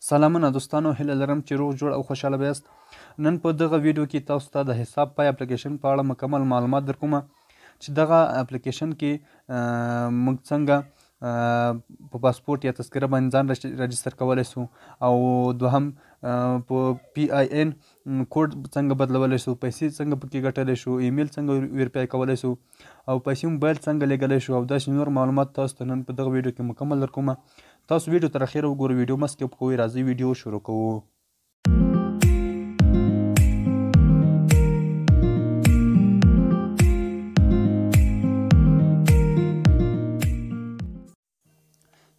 سلامونه دوستانو، هیله لرم چې روغ جوړ او خوشحاله به یاست. نن په دغه ویډیو کې تاسو ته د حساب پای اپلیکیشن په اړه مکمل معلومات درکوم چې دغه اپلیکیشن کې موږ څنګه په پاسپورت یا تذکره باندې ځان راجستر کولی سو، او دوهم په پی آی ان کوډ څنګه بدلولی سو، پیسې څنګه پکې ګټلی شو، ایمیل څنګه ویریفای کولی سو، او پیسې موبایل څنګه لیږلی شو، او داسې نور معلومات تاسو ته نن په دغه ویډیو کې مکمل درکوم. تاسو ویډیو تر اخره وګورئ، ویډیو مه سکیپ کوئ. راځئ ویډیو شروع کوو.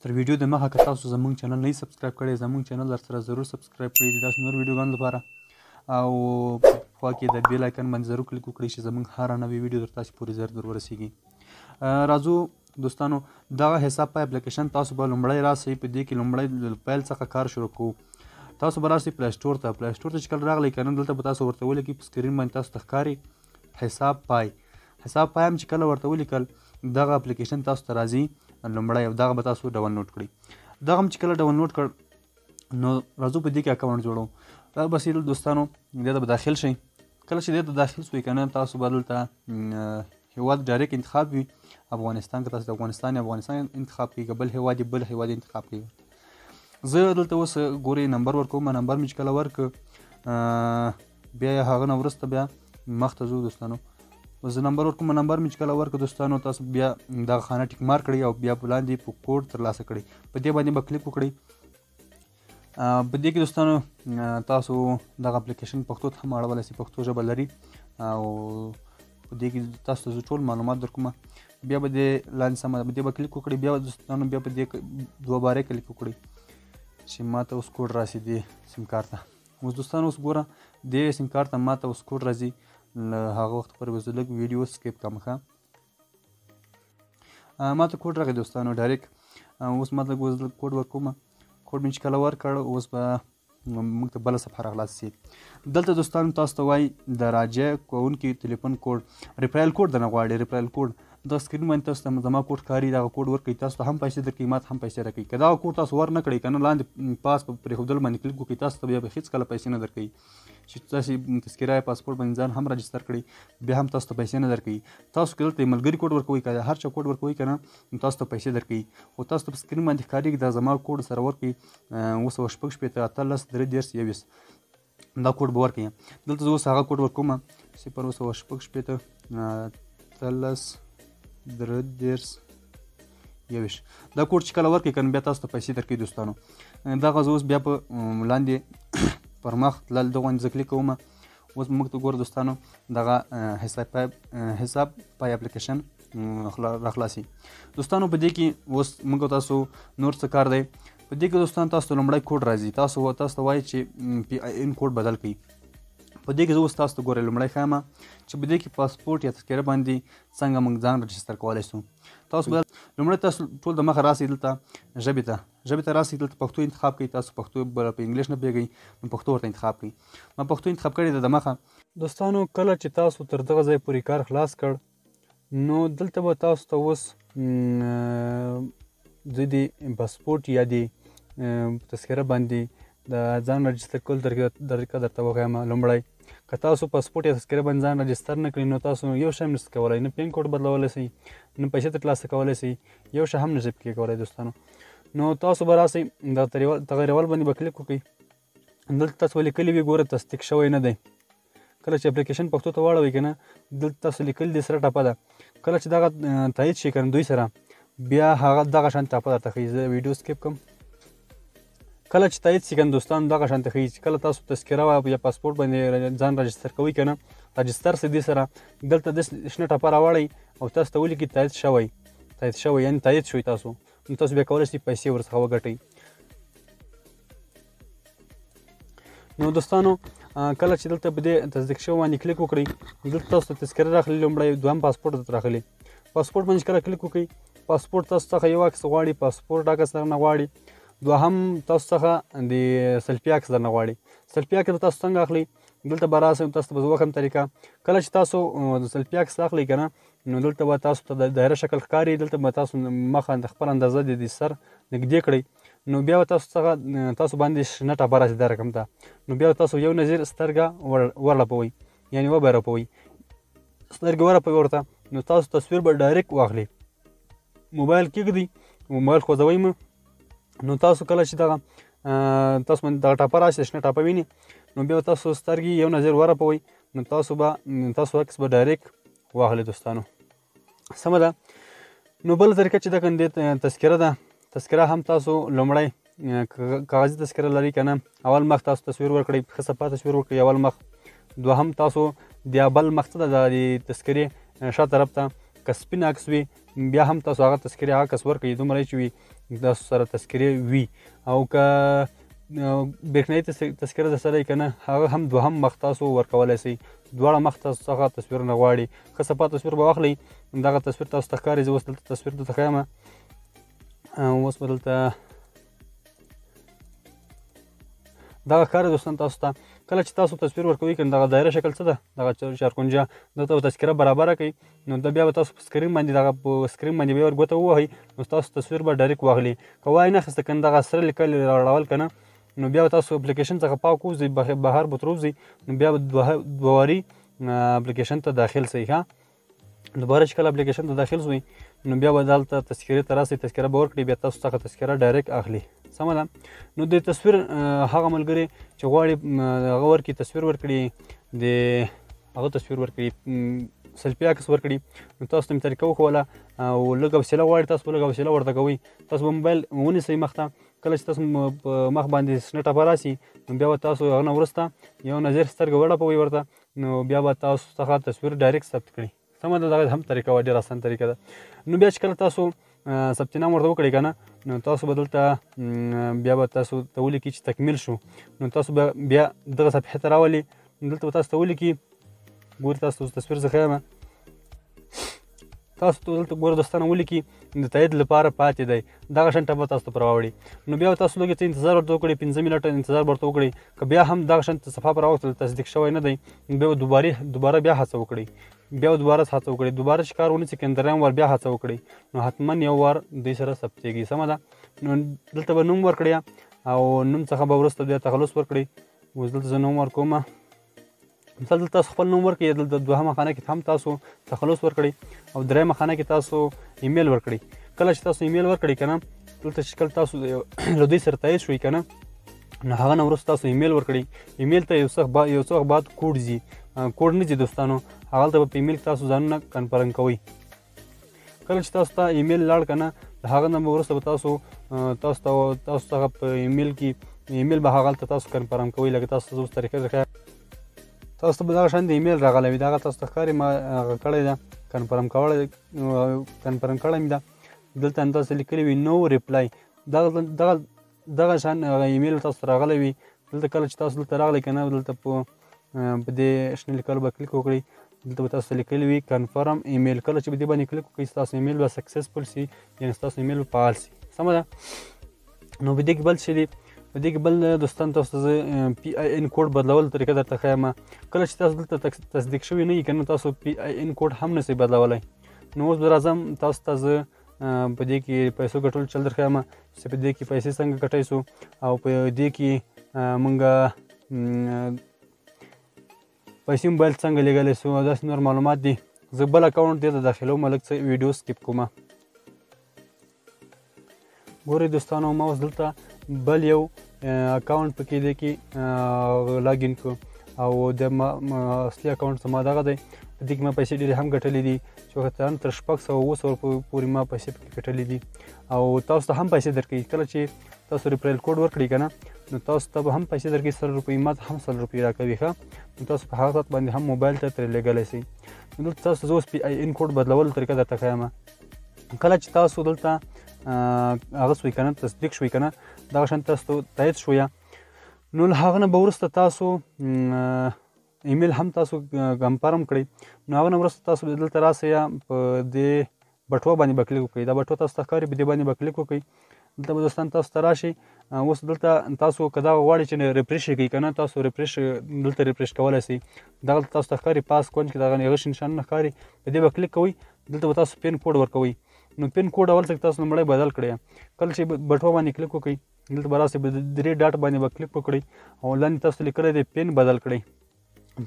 تر ویډیو د مخه که تاسو زمونږ چینل نه سبسکرایب کړی، زمونږ چینل در سره ضرور سبسکرایب کړئ د داسې نور ویډیوګانو لپاره، او خوا کې د بیل آیکن باندې ضرور کلیک وکړئ چې زمونږ هره نوې ویډیو در تاسو پورې زر در ورسیږي. راځو دوستانو، دغه حساب پای اپلیکیشن تاسو به لومړی راسئ. په دې کې لومړی له پیل څخه کار شروع کوو. تاسو به راسئ پلی سټور ته. پلی سټور ته چې کله راغلی که نه، دلته به تاسو ورته ولیکئ، په سکرین باندې تاسو ته ښکاري حساب پای. حساب پای هم چې کله ورته ولیکل، دغه اپلیکیشن تاسو ته راځي لومړی، او دغه به تاسو ډاونلوډ کړئ. دغه هم چې کله ډاونلوډ کړ، نو راځو په دې کې اکاونټ جوړو. دا بس دوستانو دې ته به داخل شئ. کله چې دې ته داخل شوئ که نه، تاسو به دلته هیواد ډایرک انتخاب وي، افغانستان. که تاسو د افغانستان افغانستان انتخاب کړئ، که بل هیواد یې بل هیواد انتخاب کړئ. زه دلته اوس ګورئ نمبر ورکوم. نمبر مې چې کله ورکړ، بیا یې هغه نه وروسته بیا مخته ځو دوستانو. اوس زه نمبر ورکوم. نمبر مې چې کله ورکړ دوستانو، تاسو بیا دغه خانه ټیک مارک کړئ او بیا په لاندې په کوډ ترلاسه کړئ، په دې باندې به کلیک وکړئ. په دې کې دوستانو تاسو دغه اپلیکیشن پښتو ته هم اړولی سئ، پښتو ژبه لري، او په دې کې تاسو ته زه ټول معلومات درکوم. بیا به دې لاندې سمه په دې به کلیک وکړئ. بیا دوستانو بیا په دې دوه باره کلیک وکړئ چې ما ته اوس کوډ راسي دې سیم کارت ته. اوس دوستانو اوس ګوره دې سیم کارت ته ما ته اوس کوډ راځي. له هغه وخت پورې به زه لږ ویډیو سکیپ کړم. ښه، ما ته کوډ راغی دوستانو ډایرک. اوس ما ته اوس کوډ ورکوم. کوډ مې چې کله ورکړ، اوس به موږ ته بله صفحه راخلاصه سي. دلته دوستانو تاسو ته وایي د راجع کوونکي تلیفون کوډ، ریفرال کوډ درنه غواړي. ریفرال کوډ د سکرین باندې تاسو ته زما کوډ ښکاري، دغه کوډ ورکړئ، تاسو ته هم پیسې درکوي، ما ته هم پیسې راکوي. که دغه کوډ تاسو ور نه کړئ که نه، لاندې پاس په پرېښودلو باندې کلیک وکړئ، تاسو ته بیا به هېڅکله پیسې نه درکوي. چې تاسو تذکره یا پاسپورت باندې ځان هم راجستر کړئ، بیا هم تاسو ته پیسې نه درکوي. تاسو که دلته ملګري کوډ ورکوئ، که هر چا کوډ ورکوئ که نه، نو تاسو ته پیسې درکوي. خو تاسو ته په سکرین باندې ښکارېږي دا زما کوډ سره ورکړئ، 766 18 33 21، دا کوډ به ورکړئ. دلته زه اوس هغه کوډ ورکوم، 0766 18 33 21. دا کوډ چې کله ورکړئ که نه، بیا تاسو ته پیسې درکوي دوستانو. دغه زه اوس بیا په لاندې پر مخ تلل دغه باندې زه کلیک کوم. اوس موږ ته ګوره دوستانو دغه حساب پای اپلیکیشن راخلاصي دوستانو. په دې کې اوس موږ تاسو نور څه کار دی. په دې کې دوستان تاسو ته لومړی کوډ راځي، تاسو ته وایي چې پی آی ان کوډ بدل کړئ. په دې کې زه اوس تاسو ته ګورئ لومړی ښایم چې په دې کې پاسپورت یا تذکره باندې څنګه موږ ځان رجستر کولی سو. تاسو به لومړی تاسو ټول د مخه راسئ دلته ژبې ته، ژبې ته راسئ، دلته پښتو انتخاب کړئ. تاسو پښتو بله په انګلیش نه پوهېږئ، نو پښتو ورته انتخاب کړئ. ما پښتو انتخاب کړې ده د مخه. دوستانو کله چې تاسو تر دغه ځای پورې کار خلاص کړ، نو دلته به تاسو ته اوس زه د پاسپورت یا د تذکره باندې د ځان راجستر کولو طریقه درته وښایم. لومړی که تاسو پاسپورت یا تذکره باندې ځان راجستر نه کړئ، نو تاسو یو شی هم نشئ کولی، نه پین کوډ بدلولی سئ، نه پیسې ترلاسه کولی سئ، یو شی هم نشئ پکې کولی دوستانو. نو تاسو به راسئ د تغیرول باندې به کلیک وکړئ. دلته تاسو لیکلي وي ګوره تصدیق شوی نه دی. کله چې اپلیکیشن پښتو ته واړوئ که نه، دلته تاسو لیکلي دي سره ټپه ده. کله چې دغه تایید شي که نه دوی سره، بیا هغه دغه شان ټپه درته ښیي. زه ویډیو سکیپ کړم. کله چې تایید شي که نه دوستان، دغه شان ته ښیي چې کله تاسو تذکره یا پاسپورت باندې ځان راجستر کوئ که نه، راجستر سي دې سره دلته د شنه ټپه راوړئ او تاسو ته ولیکي تایید شوی، تایید شوی یعنې تایید شوی تاسو، نو تاسو بیا کولی شئ پیسې ورڅخه وګټئ. نو دوستانو کله چې دلته په دې تصدیق شوی باندې کلیک وکړئ، دلته تاسو ته تذکره راخلي لومړی، دوهم پاسپورت درته راخلي. پاسپورت باندې چې کله کلیک وکړئ، پاسپورت تاسو څخه یو عکس غواړي، پاسپورت عکس درنه غواړي. دوهم تاسو څخه د سلفي عکس درنه غواړي. سلفي عکس به تاسو څنګه اخلئ؟ دلته به راسئ، تاسو ته به زه وښیم طریقه. کله چې تاسو د سلفي عکس اخلئ که نه، نو دلته به تاسو ته د دایره شکل ښکاري. دلته به تاسو مخه د خپل اندازه د سر نږدې کړئ، نو بیا تاسو څخه تاسو باندې شنه ټپه راشي دا رقم ته، نو بیا تاسو یو نظر سترګه ورلپوئ، یعنی وبه رپوئ، سترګې ورپوئ ورته، نو تاسو تصویر به ډایرکټ واخلي. موبایل کېږدئ، موبایل خوځوئ مه، نو تاسو کله چې دغه تاسو باندې دغه ټپه راشي، شنه ټپه ویني، نو بیا تاسو سترګې یو نظر ورپوئ، نو تاسو به تاسو عکس به ډایرکټ واخلي دوستانو. سمه ده. نو بله طریقه چې ده کنه تذکره ده، تذکره هم تاسو لومړی کاغذي تذکره لرئ که نه، اول مخ تاسو تصویر ورکړئ، ښه صفا تصویر ورکړئ اول مخ. دوهم تاسو د بل مخ څه ده د تذکرې شا طرف ته که سپین عکس وي بیا هم تاسو هغه تذکرې هغه عکس ورکړئ، دومره چې وي تاسو سره تذکرې وي. او که برېښنايي تذکره در سره که نه، هغه هم دوهم مخ تاسو ورکولی سئ. دواړه مخ تاسو څخه تصویرونه غواړي. ښه صفا تصویر به واخلئ، دغه تصویر تاسو ته ښکاري. زه اوس دلته تصویر درته ښایم، اوس به دلته دغه ښکاري دوستان تاسو ته. کله چې تاسو تصویر ورکوئ که دغه دایره شکل څه ده، دغه چارکنجه دلته به تذکره برابره کړئ، نو دا بیا به تاسو په سکرین باندې دغه په سکرین باندې بیا ورګوته ووهئ، نو ستاسو تصویر به ډایرکټ واخلي. که وایې نه اخیسته که نه دغه سره لیکل راړول که نه، نو بیا به تاسو اپلیکیشن څخه پاک ووځئ، بهر به ترې ووځئ، نو بیا به دوه واري اپلیکیشن ته داخل سئ. ښه، دوباره چې کله اپلیکیشن ته داخل سوئ، نو بیا به دلته تذکرې ته راسئ، تذکره به ورکړئ، بیا تاسو څخه تذکره ډایرکټ اخلي. سمه ده. نو د تصویر هغه ملګری چې غواړي هغه ورکړي، تصویر ورکړي، د هغه تصویر ورکړي، سلفي عکس ورکړي، نو تاسو ته مې طریقه وښوله. او لږ حوصله غواړي، تاسو به لږ حوصله ورته کوئ. تاسو به موبایل ونیسئ مخ ته، کله چې تاسو په مخ باندې شنه ټپه راسي، نو بیا به تاسو هغه نه وروسته یو نظر سترګه وړپوئ ورته، نو بیا به تاسو څخه تصویر ډایرکټ ثبت کړي. سمه ده. دغه هم طریقه وه، ډېره اسانه طریقه ده. نو بیا چې کله تاسو ثبت نام ورته وکړئ که نه، نو تاسو به دلته بیا به تاسو ته ولیکي چې تکمیل شو، نو تاسو به بیا دغه صفحې ته راولي، نو دلته به تاسو ته ولیکي، ګوري تاسو ته تصویر زه ښیم، تاسو ته دلته ګوره دوستانو ولیکي د تایید لپاره پاتې دی، دغه شان ټپه تاسو ته پر راوړي. نو بیا تاسو لږ څه انتظار ورته وکړئ، 5 منټه انتظار ورته وکړئ، که بیا هم دغه شان صفحه پر راوښتل تصدیق شوی نه دی، نو بیا دوباره بیا هڅه وکړئ، بیا دوباره هڅه وکړئ، دوباره چې کار ونیسي که دریم وار بیا هڅه وکړئ، نو حتما یو وار دوی سره ثبتېږي. سمه ده. نو دلته به نوم ورکړئ او نوم څخه به وروسته بیا تخلص ورکړئ. اوس دلته زه نوم ورکوم، مثال دلته تاسو خپل نوم ورکړئ، دلته دوهمه خانه کې هم تاسو تخلص ورکړئ او درېیمه خانه کې تاسو ایمیل ورکړئ. کله چې تاسو ایمیل ورکړئ که نه، دلته چې کله تاسو له دوی سره تایید شوئ که نه، نو هغه نه وروسته تاسو ایمیل ورکړئ. ایمیل ته یو څه وخت بعد کوډ ځي، کوډ نه ځي دوستانو، هغلته به په ایمیل کې تاسو ځانونه کنفرم کوئ. کله چې تاسو ته ایمیل لاړ که نه، له هغه نه به وروسته به تاسو تاسو ته په ایمیل کې ایمیل به هغلته تاسو کنفرم کوئ. لکه تاسو ته اوس طریقه درښایم، تاسو ته به دغه شان د ایمیل راغلی وي، دغه تاسو ته ښکاري، ما هغه کړی ده، کنفرم کړی مې ده. دلته هم تاسو لیکلي وي نو ریپلای، دغه شان هغه ایمیل تاسو ته راغلی وي. دلته کله چې تاسو دلته راغلی که نه، دلته په دې شنه لیکلو به کلیک وکړئ، دلته به تاسو ته لیکلي وي کنفرم ایمیل. کله چې به دې باندې کلیک وکړئ، ستاسو ایمیل به سکسسفل سي، یعنې ستاسو ایمیل به فعال سي. سمه ده. نو په دې کې بل څه دي، په دې کې بل دوستان تاسو ته زه پی آی ان کوډ بدلولو طریقه درته ښایم. کله چې تاسو دلته تصدیق شوي نه یي که نه، تاسو پی آی ان کوډ هم نه سئ بدلولی. نو اوس به راځم تاسو ته زه په دې کې پیسو ګټلو چل درښایم چې په دې کې پیسې څنګه ګټی سو، او په دې کې مونږ پیسې موبایل څنګه لېږلی سو، او داسې نور معلومات دي. زه بل اکاونټ دې ته داخلوم، لږ څه ویډیو سکیپ کوم. ګورئ دوستانو، ما اوس دلته بل یو اکاونټ پکې دی کې لاګین کړو، او د اصلي اکاونټ زما دغه دی. په دې کې ما پیسې ډېرې هم ګټلې دي، چې وخت تر 600 700 پورې ما پیسې پکې ګټلې دي. او تاسو ته هم پیسې درکوي. کله چې تاسو ریفرل کوډ ورکړئ که نه، نو تاسو ته به هم پیسې درکوي، 100 روپۍ، ما ته هم 100 روپۍ راکوي. ښه، نو تاسو په هغه ساعت باندې هم موبایل ته ترې لېږلی سئ. نو دلته تاسو زه اوس پی آی ان کوډ بدلولو طریقه درته ښایم. کله چې تاسو دلته هغه سوی که نه، تصدیق شوی که نه، دغه شان تاسو تایید شوی، نو له هغه نه به وروسته تاسو ایمیل هم تاسو کنفرم کړئ. نو هغه نه وروسته تاسو دلته راسئ، په دې بټوه باندې به کلیک وکړئ. دا بټوه تاسو ته ښکاري، په دې باندې به کلیک وکړئ. دلته به دوستان تاسو ته راشي. اوس دلته تاسو که دا غواړئ چې ریفرش یې کړئ که نه، تاسو ریفرش دلته ریفرش کولی سئ. دغلته تاسو ته ښکاري پاس کونج کې دغه غش نشانونه ښکاري، په دې به کلیک کوئ. دلته به تاسو پین کوډ ورکوئ. نو پین کوډ اول څه تاسو لومړی بدل کړئ. کله چې بټوه باندې کلیک وکړئ، دلته به راسئ، په درې ډاټ باندې به کلیک وکړئ او لاندې تاسو لیکلی دی پین بدل کړئ،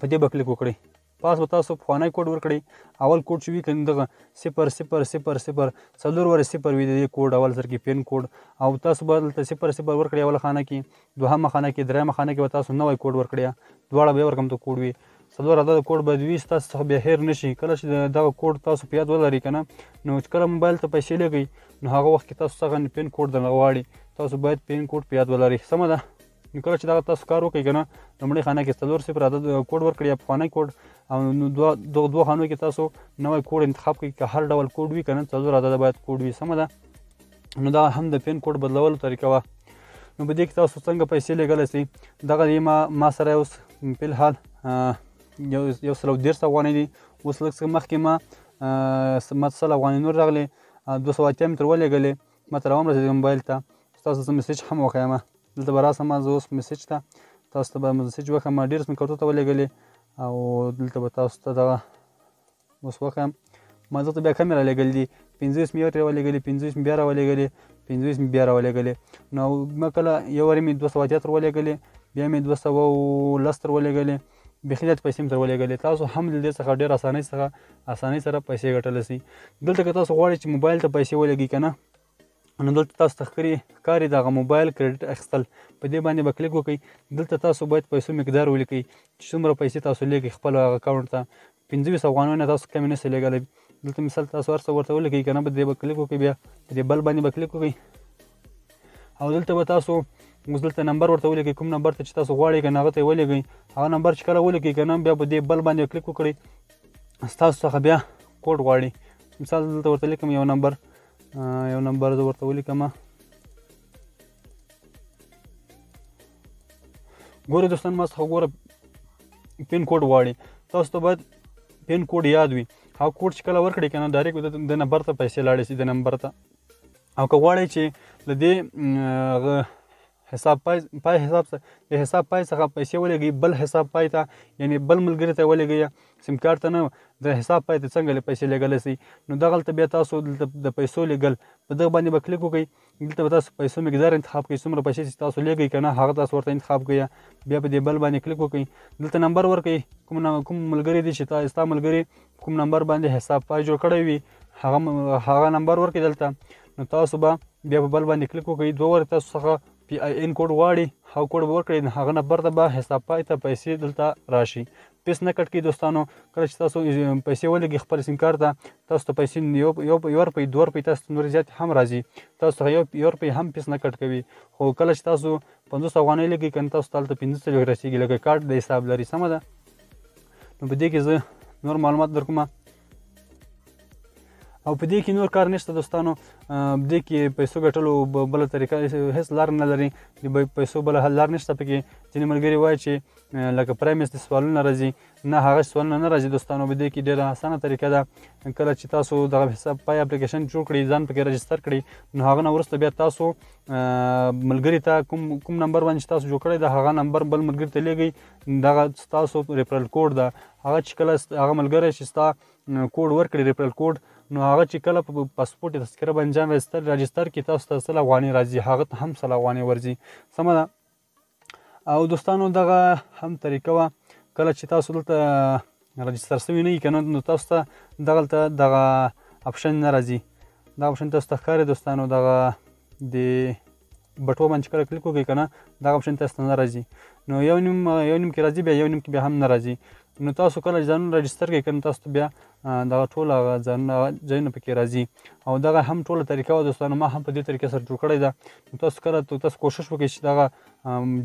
په دې به کلیک وکړئ. پاس به تاسو پخوانی کوډ ورکړئ. اول کوډ چې وي که دغه 0 0 0 0 4 وارې 0 وي د دې کوډ اول سر کې پین کوډ، او تاسو به دلته 0 0 ورکړئ اوله خانه کې، دوهمه خانه کې، درېیمه خانه کې به تاسو نوی کوډ ورکړئ، دواړه به یو رقم ته کوډ وي. 4 عدد کوډ باید وي، ستاسو څخه بیا هېر نه شي. کله چې دغه کوډ تاسو په یاد ولرئ که نه، نو چې کله موبایل ته پیسې لېږئ نو هغه وخت کې تاسو څخه پین کوډ درنه غواړي، تاسو باید پین کوډ په یاد ولرئ. سمه ده. نو کله چې دغه تاسو کار وکړئ که نه، لومړۍ خانه کې 4 0 عدد کوډ ورکړئ یا پخوانی کوډ، او نو دغه دوه خانو کې تاسو نوی کوډ انتخاب کړئ، که هر ډول کوډ وي که نه، 4 عدد باید کوډ وي. سمه ده. نو دا هم د پین کوډ بدلولو طریقه وه. نو په دې کې تاسو څنګه پیسې لېږلی سئ؟ دغه یې ما سره اوس په الحال 130 افغانۍ دي. اوس لږ څه مخکې ما 100 افغانۍ نور راغلې، 280 مې تر ولېږلې، ما ته راوم رسېدې موبایل ته. تاسو زه مسیج هم وښیم، دلته به راسم زه اوس مسیج ته، تاسو ته به مسیج وښیم. ما ډېر مې کارتو ته ولېږلې او دلته به تاسو ته دغه اوس وښیم. ما دلته بیا کمې رالیږل دي، 25 مې یو ترې ولېږلې، 25 مې بیا راولېږلې، 25 مې بیا راولېږلې. نو ما کله یو وارې مې 280 تر ولېږلې، بیا مې 210 تر ولېږلې، بیخي زیاتې پیسې مې تر ولېږلې. تاسو هم له دې څخه ډېر اسانۍ سره پیسې ګټلی سئ. دلته که تاسو غواړئ چې موبایل ته پیسې ولېږئ که نه، نو دلته تاسو ته ښکاري دغه موبایل کریډیټ اخیستل، په دې باندې به کلیک وکړئ. دلته تاسو باید پیسو مقدار ولیکئ چې څومره پیسې تاسو لېږئ خپل هغه اکاونټ ته. 25 افغانۍ نه تاسو کمې نه سئ لېږلی. دلته مثال تاسو هر څه ورته ولیکئ که نه، په دې به کلیک وکړئ، بیا په دې بل باندې به کلیک وکړئ او دلته به تاسو اوس دلته نمبر ورته ولیکئ، کوم نمبر ته چې تاسو غواړئ که نه هغه ته یې ولیکئ. هغه نمبر چې کله ولیکئ که نه، بیا په دې بل باندې کلیک وکړئ، ستاسو څخه بیا کوډ غواړي. مثال دلته ورته لیکم یو نمبر، یو نمبر زه ورته ولیکم. ګورئ دوستان، ما څخه ګوره پین کوډ غواړي. تاسو ته باید پین کوډ یاد وي. هغه کوډ چې کله ورکړئ که نه، ډایرکټ د نمبر ته پیسې لاړې شي، د نمبر ته. او که غواړئ چې له دې هغه حساب پای، پای حساب څخه، د حساب پای څخه پیسې ولېږئ بل حساب پای ته، یعنې بل ملګري ته ولېږئ، سیم کارت ته نه، د حساب پای ته څنګه پیسې لېږلی سئ. نو دغلته بیا تاسو دلته د پیسو لېږل په دغه باندې به کلیک وکړئ. دلته به تاسو پیسو مقدار انتخاب کړئ، څومره پیسې چې تاسو لېږئ که نه هغه تاسو ورته انتخاب کړئ. بیا په دې بل باندې کلیک وکړئ، دلته نمبر ورکړئ، کوم ملګری دی چې ستا ملګري کوم نمبر باندې حساب پای جوړ کړی وي، هغه نمبر ورکړئ دلته. نو تاسو به بیا په بل باندې کلیک وکړئ. دوه وارې تاسو څخه پی آی ان کوډ غواړي، هغه کوډ به ورکړئ، هغه نمبر ته به حساب پای ته پیسې دلته راشي. پیس نه کټ کوي دوستانو. کله چې تاسو پیسې ولېږئ خپل سیم کارت ته، تاسو ته پیسې یو روپۍ، دوه روپۍ تاسو ته نورې زیاتې هم راځي، تاسو څخه یو روپۍ هم پیس نه کټ کوي. خو کله چې تاسو 50 افغانۍ لېږئ که نه، تاسو ته هلته 45 رسېږي، لکه کارت د حساب لري. سمه ده. نو په دې کې زه نور معلومات درکوم او په دې کې نور کار نشته دوستانو. په دې کې پیسو ګټلو بله طریقه هېڅ لار نه لري، د پیسو بله لار نشته پکې. ځینې ملګري وایي چې لکه پرایمس د سوالونه راځي، نه هغه سوالونه نه راځي دوستانو. په دې کې ډېره اسانه طریقه ده. کله چې تاسو دغه حساب پای اپلیکیشن جوړ کړئ، ځان پکې رجستر کړئ، نو هغه نه وروسته بیا تاسو ملګري ته کوم نمبر باندې چې تاسو جوړ کړی ده هغه نمبر بل ملګري ته لېږئ. دغه ستاسو ریفرل کوډ ده. هغه چې کله هغه ملګری چې ستا کوډ ورکړي ریفرل کوډ، نو هغه چې کله په پاسپورټ تذکره باندې ځان راجستر کړي، تاسو ته 100 افغانۍ راځي، هغه ته هم 100 افغانۍ ورځي. سمه ده. او دوستانو دغه هم طریقه وه. کله چې تاسو دلته راجستر سوي نه یي که نه، نو تاسو ته دغلته دغه اپشن نه راځي. دغه اپشن تاسو ته ښکاري دوستانو، دغه د بټوه باندې چې کله کلیک وکړئ که نه، دغه اپشن تاسو ته نه راځي. نو یو نیم کې راځي، بیا یو نیم کې بیا هم نه راځي. نو تاسو کله چې ځانونه راجستر کړئ که نه، تاسو ته بیا دغه ټول هغه ځایونه پکې راځي. او دغه هم ټوله طریقه وه دوستانو، ما هم په دې طریقه سره جوړ کړی ده. نو تاسو کله تاسو کوشش وکړئ چې دغه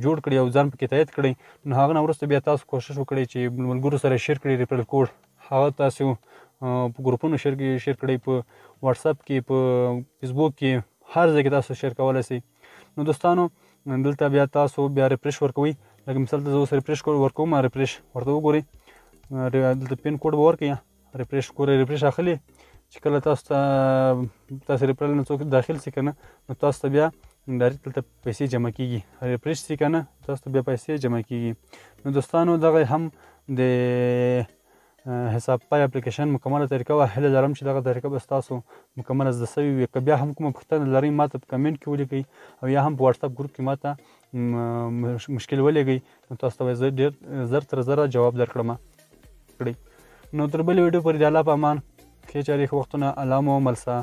جوړ کړئ او ځان پکې تایید کړئ، نو هغه نه وروسته بیا تاسو کوشش وکړئ چې ملګرو سره شیر کړئ ریفرل کوډ. هغه تاسو په ګروپونو شیر کړئ، په واتساپ کې، په فیسبوک کې، هر ځای کې تاسو شیر کولی شئ. نو دوستانو دلته بیا تاسو بیا ریفرش ورکوئ. لکه مثال ته زه اوس ریفرش ورکوم، ریفرش ورته وګورئ، دلته پین کوډ به ورکړئ، ریفرش ګورئ، ریفرش اخلي. چې کله تاسو ته تاسو ریفرل نه څوک داخل سي که نه، نو تاسو ته بیا ډایرکټ دلته پیسې جمع کیږي. ریفرش سي که نه، تاسو ته بیا پیسې جمع کیږي. نو دوستانو دغه هم د حساب پای اپلیکیشن مکمله طریقه وه. هیله لرم چې دغه طریقه به ستاسو مکمله زده سوې وي. که بیا هم کومه پوښتنه لرئ ماته په کمنټ کې ولیکئ او یا هم په واتساپ ګروپ کې ماته مشکل ولیږئ، نو تاسو ته به زه ډېر زر تر زره جواب درکړم. کړئ نو تر بلې ویډیو پورې د الله په امان، ښې چارې، ښه وختونه، الله مو مل سه.